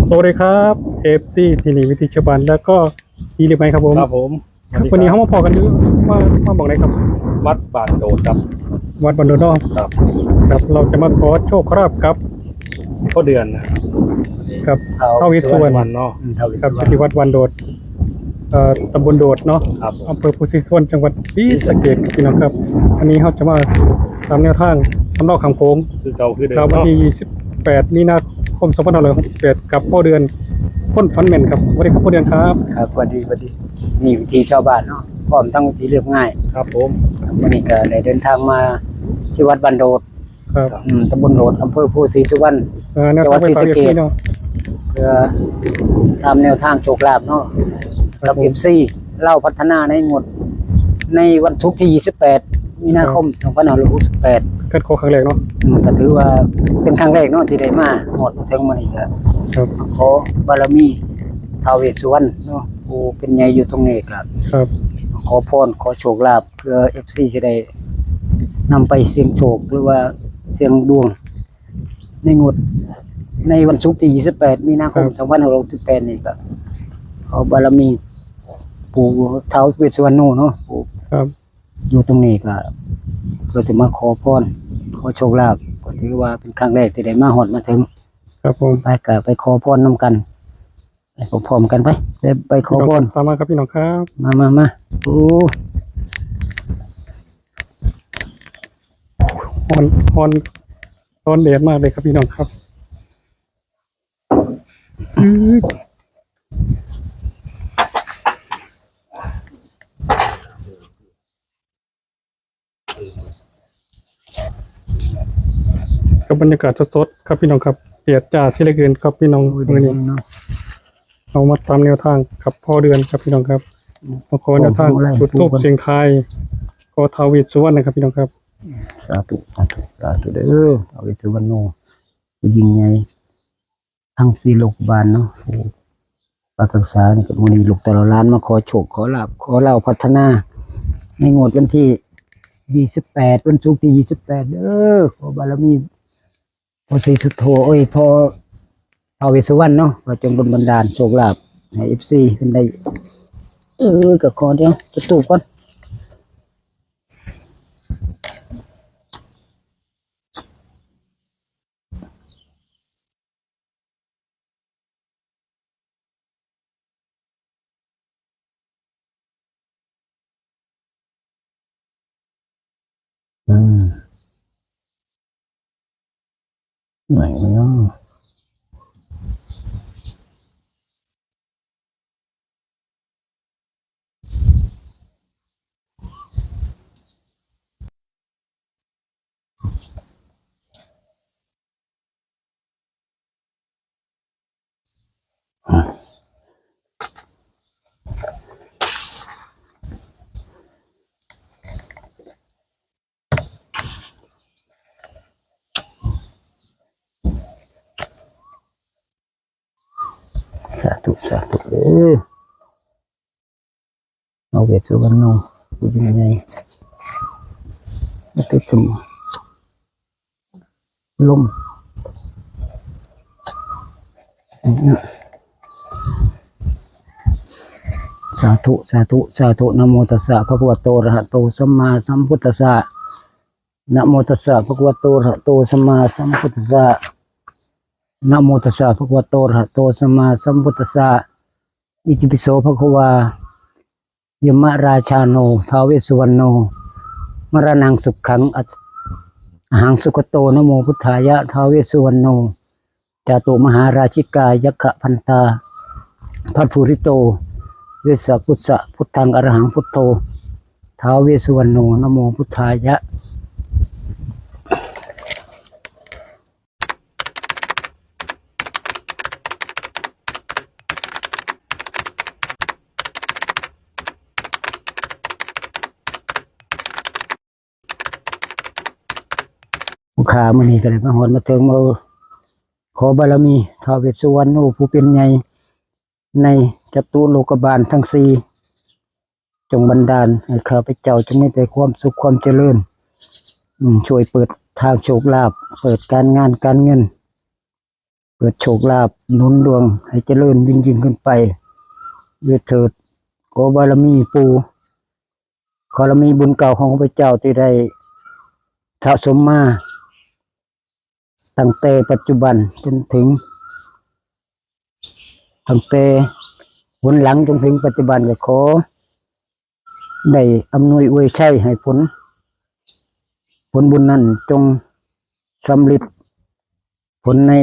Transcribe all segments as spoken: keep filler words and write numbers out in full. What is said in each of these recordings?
สวัสดีครับ เอฟซี ที่นี่วิถีชาวบ้านแล้วก็ที่เรียบไงครับผม ครับผม ครับวันนี้เขามาพอกันอยู่ว่าว่าบอกอะไรครับ วัดบานโดดครับ วัดบันโดดเนาะ ครับ ครับเราจะมาขอโชคขอลาภกับ พ่อเดือนนะ กับท้าวเวสสุวรรณ วันเนาะ อืมท้าวเวส ครับ สุวรรณ ที่วัดบันโดดเอ่อตำบลโดดเนาะ ครับผม อำเภอภูศรีสุวรรณจังหวัดศรีสะเกษครับพี่น้องครับ อันนี้เขาจะมาตามแนวทางตำนอกคำโค้ง คือเก่าคือเดิม ครับวัน เนาะ ที่ยี่สิบแปดมีนาคมสองพันห้าร้อยหกสิบแปดกับพ่อเดือนคนฝันแม่นครับสวัสดีครับพ่อเดือนครับ ครับสวัสดีสวัสดีนี่วิถีชาวบ้านเนาะพร้อมทั้งวิถีเรียบง่าย ครับผม วันนี้ก็ได้เดินทางมาที่วัดบ้านโดด ครับ อืมตำบลโดดอำเภอภูศรีสุวรรณ เอ่อแนวทางไปฝากเอฟซีเนาะ เพื่อตามแนวทางโชคลาภเนาะกับเอฟซีเล่าวพัฒนาในงวดในวันศุกร์ที่ยี่สิบแปดมีนาคมสองพันห้าร้อยหกสิบแปด กัดคอครั้งแรกเนาะ อืมก็ถือว่าเป็นครั้งแรกเนาะที่ได้มาหอดมาถึงมื้อนี้ก็ ครับ ขอบารมีท้าวเวสสุวรรณเนาะผู้เป็นใหญ่อยู่ตรงนี้ก็ ครับ ขอพรขอโชคลาภเพื่อเอฟซีจะได้นำไปเสี่ยงโชคหรือว่าเสี่ยงดวง ในงวดในวันศุกร์ที่ยี่สิบแปดมีนาคมสองพันห้าร้อยหกสิบแปดนี่ก็ขอบารมีปู่ท้าวเวสสุวรรณโนเนาะปู่ ครับ อยู่ตรงนี้ก็เพื่อจะมาขอพรขอโชคลาภก็ถือว่าเป็นครั้งแรกที่ได้มาฮอดมาถึง ครับผม ไปก็ไปขอพรนำกันไปพร้อมๆกันไปไปไปขอพร ตามมาครับพี่น้องครับ มามามาโอ้ ฮอนฮอนร้อนแดดมากเลยครับพี่น้องครับ กับบรรยากาศสดๆครับพี่น้องครับเปียดจ่าสิเหลือเกินครับพี่น้อง โอ้ย มื้อนี้ เนาะ เอามาตามแนวทางกับพ่อเดือนครับพี่น้องครับมาขอแนวทาง โอ้โห จุดธูปเสียงทายขอท้าวเวสสุวรรณนะครับพี่น้องครับ สาธุสาธุสาธุเด้อท้าวเวสสุวรรณโนผู้ยิ่งใหญ่ทั้งสี่โลกบาลเนาะผู้ปกปักรักษานี่ก็มื้อนี้ลูกแต่ละหลานมาขอโชคขอลาภขอเล่าพัฒนา ในงวดวันที่ยี่สิบแปดวันศุกร์ที่ยี่สิบแปดเด้อขอบารมี พ่อศรีสุโธเอ้ยพ่อท้าวเวสสุวรรณเนาะก็จงดลบันดาลโชคลาภให้เอฟซีเพิ่นได้เออก็ขอเดี๋ยวจะตูบก่อน อืมไหนเนาะ สาธุสาธุเออเอาเวสสุวรรณโนผู้ยิ่งใหญ่มาติดสมลมสาธุสาธุสาธุนะโมตัสสะภะคะวะโตอะระหะโตสัมมาสัมพุทธัสสะ นะโมตัสสะภะคะวะโตอะระหะโตสัมมาสัมพุทธัสสะ นะโมตัสสะภะคะวะโตอะระหะโตสัมมาสัมพุทธัสสะ อิติปิโสภะคะวายมราชาโนท้าวเวสสุวรรณโน มรณังสุขังอะอะหังสุขโตนะโมพุทธายะท้าวเวสสุวรรณโน จาตุมหาราชิกายักขพันตา พัทภูริโต เวสสะพุทธะพุทธังอะระหังพุทโธ ท้าวเวสสุวรรณโนนะโมพุทธายะ ผู้ข้ามื้อนี้ก็ได้มาฮอดมาถึงมาขอบารมีท้าวเวสสุวรรณโนผู้เป็นใหญ่ในจตุโลกบาลทั้งสี่ จงบันดาลให้ข้าพเจ้าจงมีแต่ความสุขความเจริญ อืม ช่วยเปิดทางโชคลาภ เปิดการงานการเงิน ปิดโชคลาภหนุนดวงให้เจริญยิ่งๆขึ้นไปด้วยเถิด ขอบารมีปู่ ขอบารมีบุญเก่าของข้าพเจ้าที่ได้สะสมมา ตั้งแต่ปัจจุบันจนถึง ตั้งแต่หนหลังจนถึงปัจจุบัน ก็ขอได้อำนวยอวยชัยให้ผล ผลบุญนั้นจงสำเร็จผลใน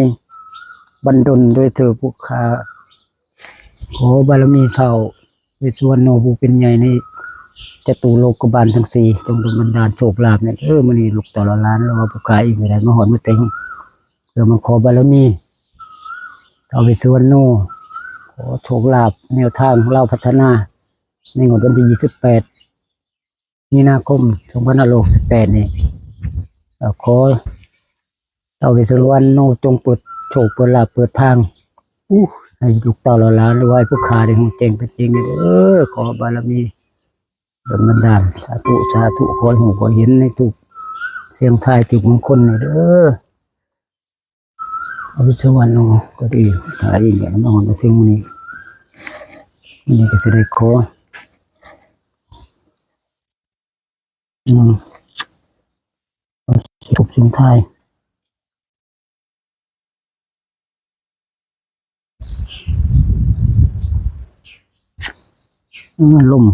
บันดลด้วยเถิดผู้ข้า ขอบารมีท้าวเวสสุวรรณโนผู้เป็นใหญ่ในจตุโลกบาลทั้งสี่ จงดลบันดาลโชคลาภเนี่ย เออ มื้อนี้ลูกเต้าหลานหรือว่าผู้ข้าเองก็ได้มาฮอดมาถึง เพื่อมาขอบารมีท้าวเวสสุวรรณโน ขอโชคลาภแนวทางลาวพัฒนา ในงวดวันที่ยี่สิบแปด มีนาคม สองพันห้าร้อยหกสิบแปด นี่ เอ่อ ขอท้าวเวสสุวรรณโนจงเปิดโชค เปิดลาภ เปิดทาง อู้ ให้ลูกเต้าหลานหรือว่าให้ผู้ข้าได้ฮู้แจ้งเป็นจริงเด้อ ขอบารมีดลบันดาล สาธุ สาธุ ขอให้ฮู้ขอเห็นในทุกเสี่ยงทายทุกมงคลนี่เด้อ เอาไปสวรรค์เอาก็ดี หาอีกอย่างมาฮอดมาถึงมื้อนี้ มื้อนี้ก็สิได้ขอ อืม เอาสิทุกสิ่งทาย อืม ลม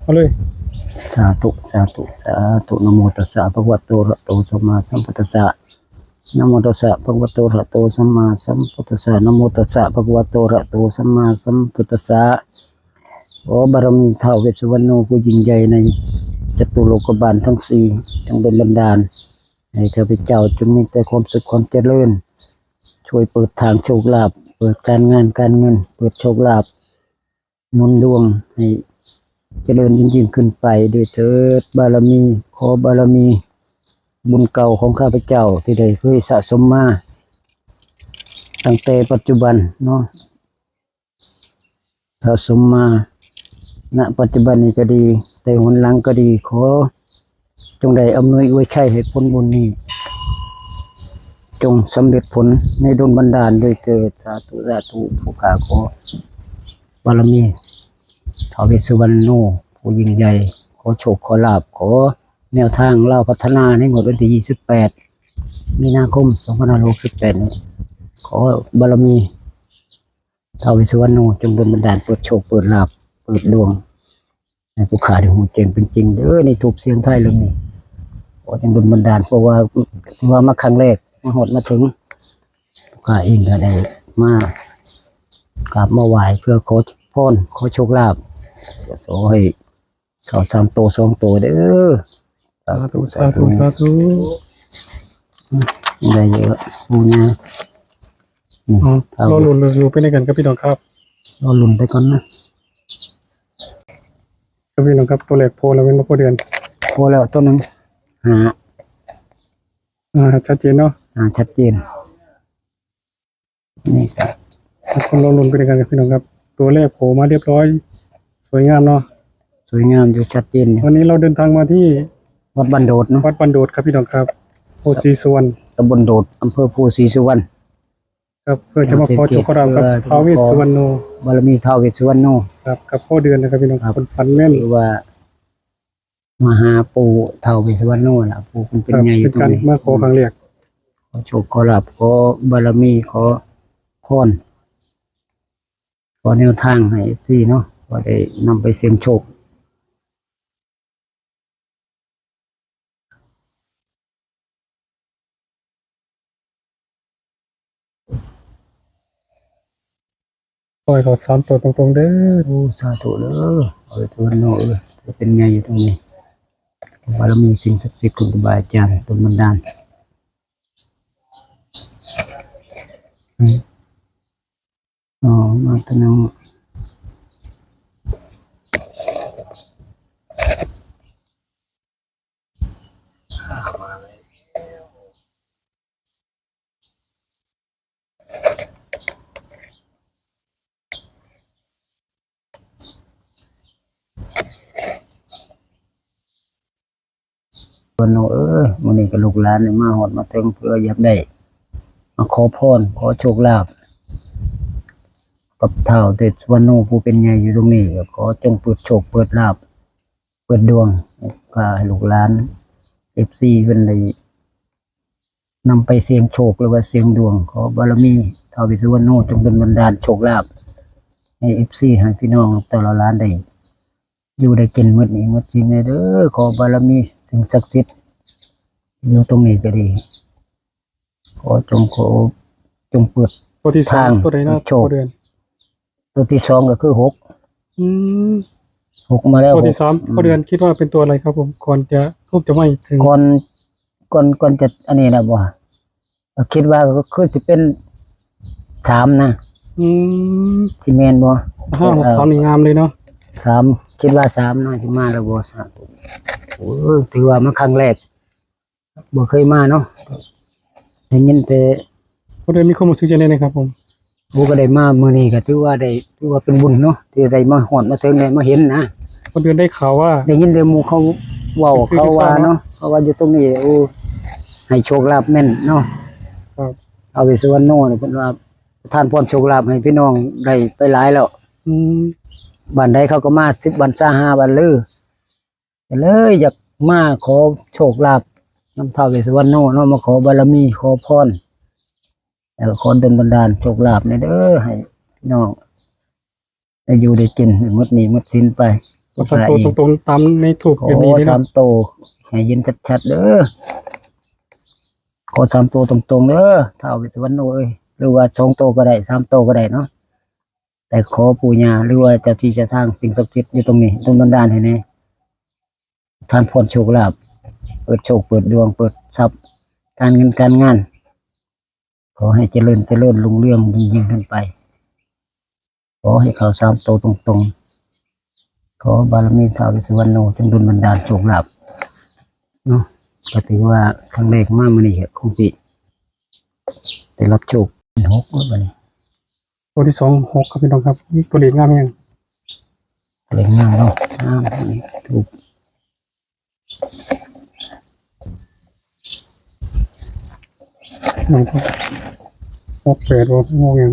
เอาเลย สาธุ สาธุ สาธุ นะโมตัสสะ ภะคะวะโต อะระหะโต สัมมาสัมพุทธัสสะ นะโมตัสสะ ภะคะวะโต อะระหะโต สัมมาสัมพุทธัสสะ นะโมตัสสะ ภะคะวะโต อะระหะโต สัมมาสัมพุทธัสสะ ขอบารมีท้าวเวสสุวรรณโนผู้ยิ่งใหญ่ในจตุโลกบาลทั้งสี่ จงดลบันดาล ให้ข้าพเจ้าจงมีแต่ความสุขความเจริญ ช่วยเปิดทางโชคลาภ เปิดการงานการเงิน เปิดโชคลาภ หนุนดวงให้เจริญยิ่งๆขึ้นไปด้วยเถิด บารมี ขอบารมีบุญเก่าของข้าพเจ้าที่ได้เคยสะสมมา ตั้งแต่ปัจจุบันเนาะ สะสมมา ณ ปัจจุบันนี้ก็ดี แต่หนหลังก็ดี ขอจงได้อำนวยอวยชัยให้ผลบุญนี้ จงสำเร็จผลในดลบันดาลด้วยเถิด สาธุ สาธุ ผู้ข้าขอบารมีท้าวเวสสุวรรณโนผู้ยิ่งใหญ่ ขอโชคขอลาภ ขอแนวทางลาวพัฒนาในงวดวันที่ยี่สิบแปด มีนาคม สองพันห้าร้อยหกสิบแปด นี้ ขอบารมี ท้าวเวสสุวรรณโนจงดลบันดาลเปิดโชคเปิดลาภเปิดดวง ให้ผู้ข้าได้ฮู้แจ้งเป็นจริงเด้อ ในทูปเสี่ยงทายเหล่านี้ ขอจงดลบันดาล เพราะว่าถือว่ามาครั้งแรก มาฮอดมาถึง ผู้ข้าเองก็ได้มากราบมาไหว้เพื่อขอพร ขอโชคลาภ ขอให้เข้าสามโตสองโตเด้อ สาธุ สาธุ สาธุ สาธุ ได้เยอะ ปูนา อืม อ๋อ เอา รอลุ้นอยู่ไปด้วยกันครับพี่น้องครับ รอลุ้นไปก่อนนะ ครับพี่น้องครับ ตัวแรกโผล่แล้วแม่นบ่ พ่อเดือน โผล่แล้วตัวหนึ่ง ห้า อ่า ชัดเจนเนาะ อ่า ชัดเจน นี่ครับ ทุกคนรอลุ้นไปด้วยกันครับพี่น้องครับ ตัวแรกโผล่มาเรียบร้อย สวยงามเนาะ สวยงามอยู่ ชัดเจนอยู่ วันนี้เราเดินทางมาที่ วัดบ้านโดดเนาะ วัดบ้านโดดครับพี่น้องครับ โพธิ์ศรีสุวรรณ ตำบลโดด อำเภอโพธิ์ศรีสุวรรณ ครับ เพื่อจะมาขอโชคขอลาภกับ เพื่อจะมาขอ ท้าวเวสสุวรรณโน บารมีท้าวเวสสุวรรณโน ครับ กับพ่อเดือนนะครับพี่น้อง ครับ คนฝันแม่น หรือว่า มาหาปู่ท้าวเวสสุวรรณโนล่ะ ปู่เพิ่นเป็น ครับ ใหญ่อยู่ตรงนี้ เป็นการมาขอครั้งแรก ขอโชคขอลาภ ขอบารมี ขอพร ขอแนวทางให้เอฟซีเนาะ ว่าได้นำไปเสี่ยงโชค ขอให้เขาสามตัวตรงๆเด้อ โอ้ สาธุเด้อ เอาไว้ตัวโน้เอ้ย จะเป็นไงอยู่ตรงนี้ บารมีสิ่งศักดิ์สิทธิ์ คุณครูบาอาจารย์ ดลบันดาล อืม อ๋อ มาตะนัง วรรณโนเอ้ย มื้อนี้ก็ลูกหลานได้มาฮอดมาถึง เพื่ออยากได้มาขอพร ขอโชคลาภกับท้าวเทพสุวรรณโนผู้เป็นใหญ่อยู่ตรงนี้ ก็ขอจงเปิดโชคเปิดลาภ เปิดดวง ก็ให้ลูกหลาน เอฟซี เพิ่นได้นำไปเสี่ยงโชคหรือว่าเสี่ยงดวง ขอบารมีท้าวเวสสุวรรณโนจงดลบันดาลโชคลาภให้ เอฟซี ให้พี่น้องตลอดหลานได้ อยู่ได้กินหมดหนี้หมดสินเด้อ ขอบารมีสิ่งศักดิ์สิทธิ์อยู่ตรงนี้ก็ดี ขอจง ขอจงเปิด ตัวที่สอง ทาง ตัวใดนะ โชค พ่อเดือน ตัวที่สองก็คือ หก อืม หก มาแล้ว ตัวที่สาม หก อืม พ่อเดือนคิดว่าเป็นตัวอะไรครับผม ก่อนจะธูปจะไหม้ถึง ก่อน ก่อน ก่อนจะอันนี้นะบ่ ก็คิดว่าก็คือสิเป็น สาม นะ อืม สิแม่นบ่ ห้าหกสาม นี่งามเลยเนาะ สาม คิดว่า สาม น่าสิมาแล้วบ่ สาม โอ้ย ถือว่ามาครั้งแรก บ่เคยมาเนาะ ได้ยินแต่ พ่อเดือนมีความรู้สึกจังได๋นะครับผม โอ้ ก็ได้มามื้อนี้ก็ถือว่าได้ ถือว่าเป็นบุญเนาะ ที่ได้มาฮอดมาถึง ได้มาเห็นนะ พ่อเดือนได้ข่าวว่า ได้ยินแต่หมู่เขาเว้า เป็นสิ่งที่ เขาว่า เศร้าเนาะ เนาะ เขาว่าอยู่ตรงนี้ โอ้ ให้โชคลาภแม่นเนาะ ครับ ท้าวเวสสุวรรณโนนี่เพิ่นว่าประทานพรโชคลาภให้พี่น้องได้ไปหลายแล้ว อืม บ้านใดเขาก็มา สิบ บ้าน ซาวห้า บ้านเลย ก็เลยอยากมาขอโชคลาภนำท้าวเวสสุวรรณโนเนาะ มาขอบารมีขอพร แล้วก็ขอดลบันดาลโชคลาภแหน่เด้อ ให้พี่น้องได้อยู่ได้กิน หมดหนี้หมดสินไป ขอสามตัวตรงๆ ตามในธูป ขอ แบบนี้เลยเนาะ สามตัวให้เห็นชัดๆ เด้อ ขอสามตัวตรงๆ เด้อ ท้าวเวสสุวรรณโนเอ้ย หรือว่าสองตัวก็ได้ สามตัวก็ได้เนาะ แต่ขอปู่ย่าหรือว่าเจ้าที่เจ้าทางสิ่งศักดิ์สิทธิ์อยู่ตรงนี้ ดลบันดาลให้แหน่ ทานพรโชคลาภ เปิดโชคเปิดดวง เปิดทรัพย์ การเงินการงาน ขอให้เจริญเจริญรุ่งเรืองยิ่งๆ ขึ้นไป ขอให้เข้าสามตัวตรงๆ ขอบารมีท้าวเวสสุวรรณโนจงดลบันดาลโชคลาภเนาะ ก็ถือว่าครั้งแรกมามื้อนี้ก็คงสิได้รับโชค เป็น หก แล้วบัดนี้ ตัวที่สอง หก ครับพี่น้องครับ นี่ตัวเลขงามแฮง เลขงามเนาะ งาม ถูก น้องก็ หกแปด บ่ หกหยัง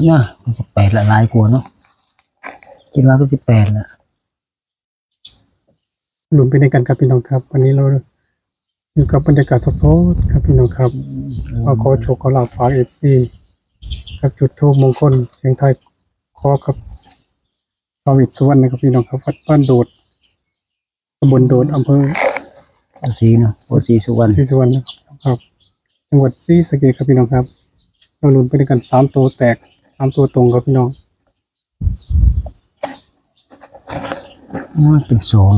นะ มันสิแปดละ หลายกว่าเนาะ คิดว่าก็สิแปดละ ลุ้นไปด้วยกันครับพี่น้องครับ วันนี้เราอยู่กับบรรยากาศสดๆ ครับพี่น้องครับ อืม มาขอโชคขอลาภฝาก เอฟซี ครับ จุดธูปมงคลเสียงทายขอครับ ท้าวเวสสุวรรณนะครับพี่น้องครับ วัดบ้านโดด ตำบลโดด อำเภอ โพธิ์ศรีเนาะ โพธิ์ศรีสุวรรณ ศรีสุวรรณนะครับ จังหวัดศรีสะเกษครับพี่น้องครับ เราลุ้นไปด้วยกัน สามตัวแตก สามตัวตรงครับพี่น้อง อ๋อ เป็นสอง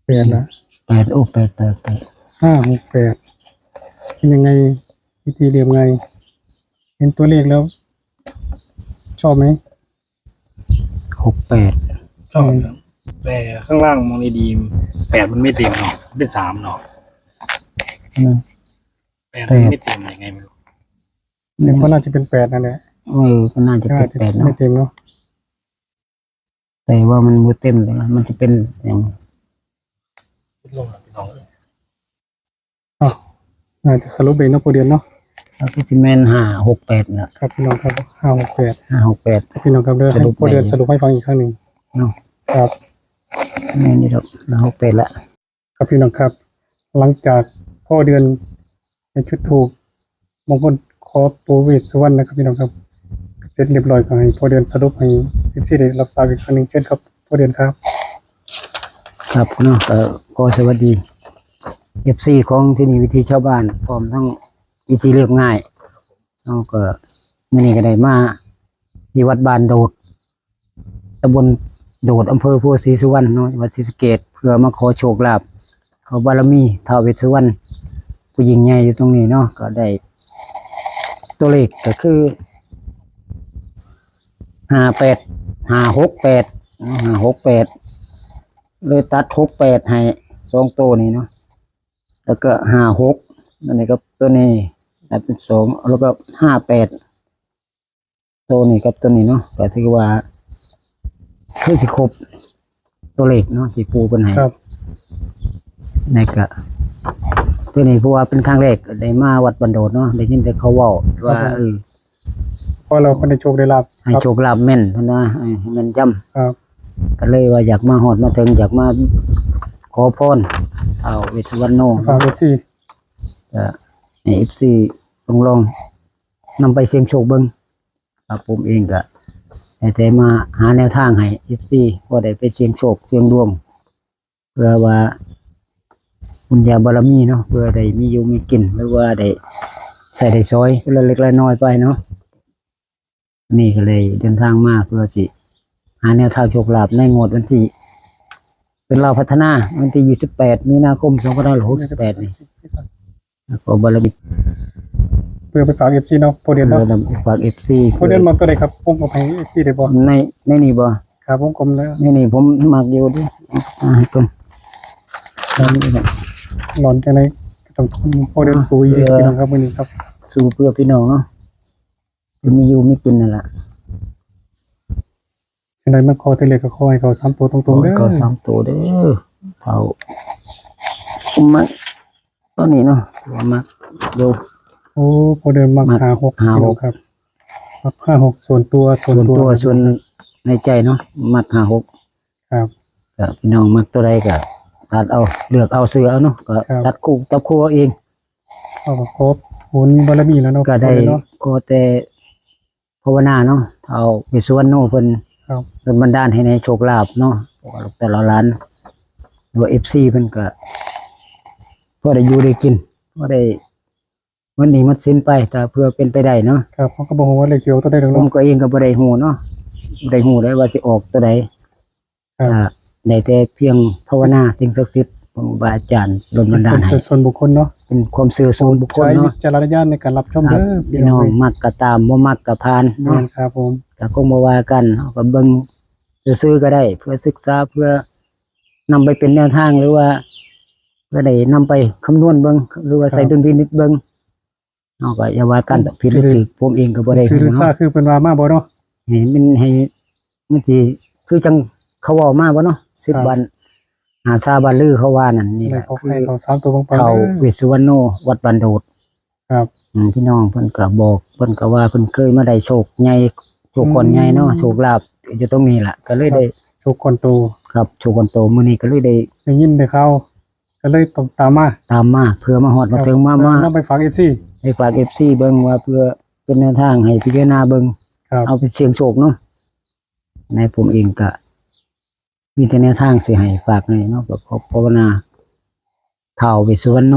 แปดละ แปด โอ้ แปด แปด แปด ห้าหกแปด เป็นยังไง วิธีเรียงไง เห็นตัวเลขแล้ว ชอบไหม หกแปด ชอบครับ แต่ข้างล่างมองดีๆ แปดมันไม่เต็มเนาะ เป็นสามเนาะ อืม แปดมันไม่เต็มยังไงไม่รู้ แต่ก็น่าจะเป็นแปดนั่นแหละ เออ ก็น่าจะเป็นแปดเนาะ ไม่เต็มเนาะ แต่ว่ามันบ่เต็มเลยนะ มันจะเป็นอย่าง ลงหน่อยพี่น้องเอ้ย อ่ะ น่าจะสรุปเองเนาะ พ่อเดือนเนาะ แล้วก็สิแม่นห้าหกแปดน่ะ ครับพี่น้องครับ ห้าหกแปด ห้าหกแปด ครับพี่น้องครับ เดี๋ยวให้ สรุป พ่อเดือน ได้ สรุปให้ฟังอีกครั้งหนึ่ง เนาะ ครับ แม่นอยู่ดอก ห้าหกแปด ละ ครับพี่น้องครับ หลังจากพ่อเดือนได้จุดธูปมงคลขอปู่เวสสุวรรณนะครับพี่น้องครับ เสร็จเรียบร้อย ก็ให้พ่อเดือนสรุปให้ เอฟซี ได้รับทราบอีกครั้งหนึ่ง เชิญครับ พ่อเดือนครับ ครับเนาะ ก็ขอสวัสดี เอฟซี ของที่นี่ วิถีชาวบ้าน พร้อมทั้งวิถีเรียบง่ายเนาะ ก็มื้อนี้ก็ได้มาที่วัดบ้านโดด ตำบลโดด อำเภอโพธิ์ศรีสุวรรณเนาะ จังหวัดศรีสะเกษ เพื่อมาขอโชคลาภ ขอบารมีท้าวเวสสุวรรณ ผู้ยิ่งใหญ่อยู่ตรงนี้เนาะ ก็ได้ตัวเลขก็คือ ห้าแปด ห้าหกแปด เนาะ ห้าหกแปด เลยตัด หกแปด ให้สองตัวนี้เนาะ แล้วก็ ห้าหก อันนี้ก็ตัวนี้ตัดเป็นสอง แล้วก็ ห้าแปด ตัวนี้กับตัวนี้เนาะ ก็ถือว่า คือสิครบตัวเลขเนาะที่ปู่เพิ่นให้ ครับ นี่ก็ ตัวนี้เพราะว่าเป็นครั้งแรกได้มาวัดบ้านโดดเนาะ ได้ยินแต่เขาเว้า ครับ ว่า เออ เพราะเราคนได้โชคได้ลาภ ให้ ครับ โชคลาภแม่นเพิ่นว่า เออ แม่นยำ ครับ ก็เลยว่าอยากมาฮอดมาถึง อยากมาขอพรท้าวเวสสุวรรณโน ฝาก เอฟซี ก็ให้ เอฟซี ลองลองนำไปเสี่ยงโชคเบิ่ง ครับ ผมเองก็ได้แต่มาหาแนวทางให้ เอฟซี พอได้ไปเสี่ยงโชคเสี่ยงดวง เพื่อว่าบุญญาบารมีเนาะ เพื่อได้มีอยู่มีกิน หรือว่าได้ใช้ได้สอยคนละเล็กละน้อยไปเนาะ นี่ก็เลยเดินทางมาเพื่อสิหาแนวทางโชคลาภในงวดวันที่ เป็นลาวพัฒนา วันที่ ยี่สิบแปด มีนาคม สองพันห้าร้อยหกสิบแปด นี่ แล้วก็บารมี เพื่อไปฝาก เอฟซี เนาะ พ่อเดือนเนาะ เออ ฝาก เอฟซี พ่อเดือนมักตัวใดครับ ผมก็ให้ เอฟซี ได้บ่ ใน ในนี่บ่ ครับ ผมกลมแล้ว ในนี่ผมมักอยู่เด้ อ่า ให้เพิ่น หลอนจังได๋ก็ต้องพ่อเดือน อ่า สู้อีก เออ พี่น้องครับ มื้อนี้ครับ สู้เพื่อพี่น้องเนาะ มีอยู่มีกินนั่นล่ะ จังได๋มาขอแต่เลขก็ขอให้เข้าสามตัวตรงๆ เด้อ ขอให้เข้าสามตัวเด้อ เฒ่า ผมมักตัวนี้เนาะ ตัวมักอยู่ โอ้ พ่อเดือนมัก มัก ห้าหก ห้าหก ครับ มัก ห้าหก ส่วนตัว ส่วนตัว ส่วนตัว ส่วนในใจเนาะ มัก ห้าหก ครับ ก็พี่น้องมักตัวใดก็ตัดเอา เลือกเอา ซื้อเอาเนาะ ก็ ครับ ตัดคู่ จับคู่เอาเอง เอาก็ขอบุญบารมีแล้วเนาะ ก็ได้ พ่อเดือนเนาะ ขอแต่ภาวนาเนาะ ท้าวเวสสุวรรณโนเพิ่น ครับ ดลบันดาลให้ในโชคลาภเนาะ แต่ละหลาน หรือว่า เอฟซี เพิ่นก็พอได้อยู่ได้กิน พอได้หมดหนี้หมดสินไป ถ้าเผื่อเป็นไปได้เนาะ ครับ เขาก็บ่ฮู้ว่าเลขสิออกตัวใดดอกเนาะ ผมก็เองก็บ่ได้ฮู้เนาะ บ่ได้ฮู้เลยว่าสิออกตัวใด ครับ ก็ได้แต่เพียงภาวนาสิ่งศักดิ์สิทธิ์ ครูบาอาจารย์ดลบันดาลให้ เป็นความเชื่อส่วนบุคคลเนาะ เป็นความเชื่อส่วนบุคคลเนาะ ใช้วิจารณญาณในการรับชม ครับ เด้อ พี่น้อง พี่น้อง มักก็ตาม บ่มักก็ผ่านเนาะ แม่นครับผม ก็คงบ่ว่ากัน เฮาก็เบิ่งซื่อๆก็ได้ เพื่อศึกษา เพื่อนำไปเป็นแนวทาง หรือว่า เพื่อได้นำไปคำนวณเบิ่ง หรือว่า ครับ ใช้ดุลพินิจเบิ่ง เฮาก็อย่าว่ากัน ผม ผิดหรือ คือ ถูก ผมเองก็บ่ได้ คือ ฮู้เนาะ ซ่าคือเพิ่นว่ามาบ่เนาะ ให้มัน ให้มันสิคือจังเขาเว้ามาบ่เนาะ สิบ ครับ วัน อาสาบาลือเขาว่านั่นนี่แหละ ได้ขอให้ คือ เข้าสามตัวปังๆ ท้าว เด้อ เวสสุวรรณโน วัดบ้านโดด ครับ อืม พี่น้องเพิ่นก็บอก เพิ่นก็ว่าเพิ่นเคยมาได้โชคใหญ่ โชคก้อนใหญ่เนาะ อืม โชคลาภอยู่ตรงนี้ล่ะ ก็เลยได้ ครับ โชคก้อนโต ครับ โชคก้อนโต มื้อนี้ก็เลยได้ ได้ยินได้ข่าว ก็เลยต้องตามมา ตามมา เพื่อมาฮอดมา ครับ ถึงมา เพื่อ มา นำไปฝาก เอฟซี ให้ฝาก เอฟซี เบิ่งว่าเพื่อเป็นแนวทางให้พิจารณาเบิ่ง ครับ เอาไปเสี่ยงโชคเนาะ ในผมเองก็มีแต่แนวทางสิให้ฝากให้เนาะ ก็ขอภาวนาท้าวเวสสุวรรณโน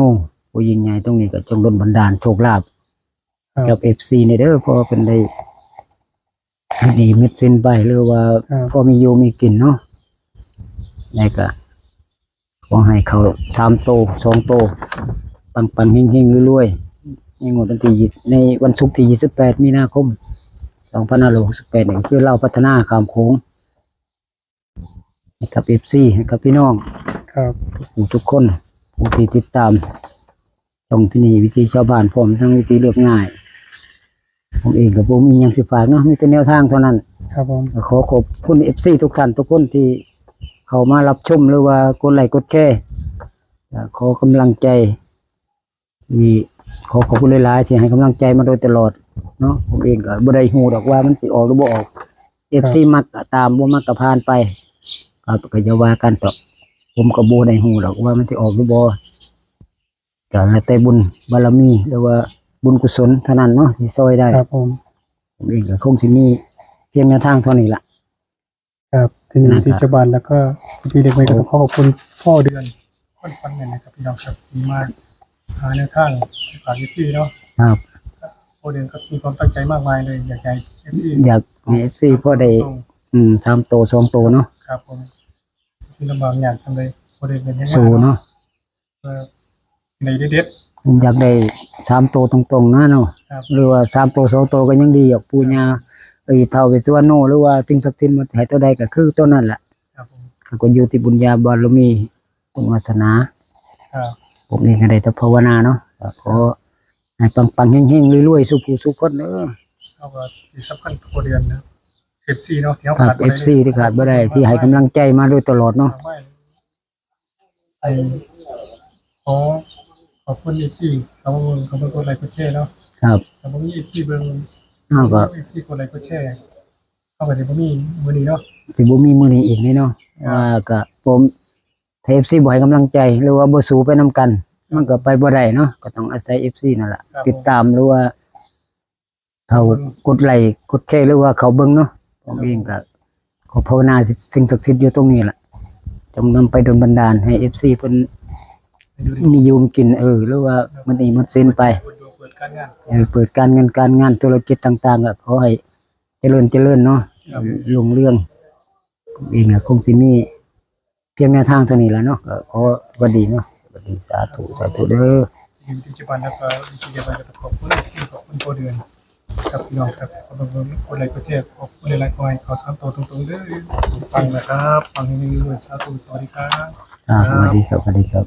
ผู้ยิ่งใหญ่ตรงนี้ก็จงดลบันดาลโชคลาภ ครับ กับ เอฟซี นี่เด้อ เพราะว่าเพิ่นได้ มีหนี้มีสินไป หรือว่า ครับ พอมีอยู่มีกินเนาะ แล้วก็ขอให้เข้าสามโต สองโต ปังๆ เฮงๆ รวยๆ ในงวดวันที่ ยี่สิบ ในวันศุกร์ที่ ยี่สิบแปด มีนาคม สองพันห้าร้อยหกสิบแปด นี่คือลาวพัฒนาข้ามโขง ให้กับ เอฟซี ให้กับพี่น้อง ครับ ทุกผู้ทุกคน ผู้ที่ติดตาม ช่องที่นี่วิถีชาวบ้านพร้อมทั้งวิถีเรียบง่าย ผมเองก็บ่มีหยังสิฝากเนาะ มีแต่แนวทางเท่านั้น ครับผม ก็ขอขอบคุณ เอฟซี ทุกท่านทุกคนที่เข้ามารับชม หรือว่ากดไลค์กดแชร์ ก็ขอกำลังใจ ที่ ขอขอบคุณหลายๆ ที่ให้กำลังใจมาโดยตลอดเนาะ ผมเองก็บ่ได้ฮู้ดอกว่ามันสิออกหรือบ่ออก ครับ เอฟซี มักก็ตาม บ่มักก็ผ่านไป ครับ ก็อย่าว่ากันเถาะ ผมก็บ่ได้ฮู้ดอกว่ามันสิออกหรือบ่ ก็แล้วแต่บุญบารมี หรือว่าบุญกุศลเท่านั้นเนาะ สิซอยได้ ครับผม ผมเองก็คงสิมีเพียงแนวทางเท่านี้ล่ะ ครับ ที่นี่ นะครับ ที่ชาวบ้านแล้วก็ที่เด็กใหม่ก็ต้องขอขอบคุณพ่อเดือน คนฟังเนี่ยนะครับพี่น้องครับ ที่มาหาแนวทางให้ฝาก เอฟซี เนาะ ครับ พ่อเดือนก็มีความตั้งใจมากมายเลย อยากให้ เอฟซี อยากให้ เอฟซี พอได้ ตรงๆ อืม สามโต สองโตเนาะ ครับผม ที่ลำบากยากทำเลย พ่อเดือนเป็นยังไง สู้เนาะ เออ ในเด็ดๆ อยากได้สามโตตรงๆ นะเนาะ ครับ หรือว่าสามโตสองโตก็ยังดี อยากปู่ย่า ไอ้ท้าวเวสสุวรรณโน หรือว่าสิ่งศักดิ์สิทธิ์มาให้ตัวใดก็คือตัวนั้นแหละ ครับผม ก็อยู่ที่บุญญาบารมี บุญวาสนา ครับ ผมเองก็ได้แต่ภาวนาเนาะ ก็ขอให้ปังๆ เฮงๆ รวยๆ สู่ผู้สู่คนเด้อ แล้วก็ที่สำคัญพ่อเดือนนะ เอฟซีเนาะที่เขา ครับ ขาดบ่ได้ เอฟซี ที่ขาดบ่ได้ ที่ให้กำลังใจมาโดยตลอดเนาะ ไอ้ขอขอบคุณเอฟซีเขาเขาเบิ่งกดไลค์กดแชร์เนาะ ครับ ถ้าบ่มีเอฟซีเบิ่ง เฮาก็ เอฟซีกดไลค์กดแชร์เขาก็สิบ่มีมื้อนี้เนาะ สิบ่มีมื้อนี้อีกนี่เนาะ ครับ ว่าก็ผมถ้าเอฟซีบ่ให้กำลังใจ หรือว่าบ่สู้ไปนำกัน มันก็ไปบ่ได้เนาะ ก็ต้องอาศัยเอฟซีนั่นแหละ ครับ ติดตามหรือว่า เขากดไลค์กดแชร์หรือว่าเขาเบิ่งเนาะ ผมเองก็ขอภาวนาสิ่งศักดิ์สิทธิ์อยู่ตรงนี้แหละ จงนำไปดลบันดาลให้เอฟซีเพิ่นมีอยู่มีกิน เออ หรือว่ามื้อนี้มื้อสิ้นไป เปิดการงาน เออ เปิดการเงินการงานธุรกิจต่างๆก็ขอให้เจริญเจริญเนาะ ครับ รุ่งเรือง ผมเองก็คงสิมี เพียงแนวทางเท่านี้แหละเนาะ ก็ขอสวัสดีเนาะ สวัสดี สาธุ สาธุเด้อ ทีมที่สิบวันแล้วก็วิธีเดียวกันก็ขอบคุณที่ขอบคุณโปรเดือนครับพี่น้องครับขอบคุณกดไลค์กดแชร์ขอบคุณหลายๆคอยขอสามตัวตรงๆเด้อฟังนะครับฟังให้ดีด้วยสาธุสวัสดีครับ อ่า สวัสดีครับ สวัสดีครับ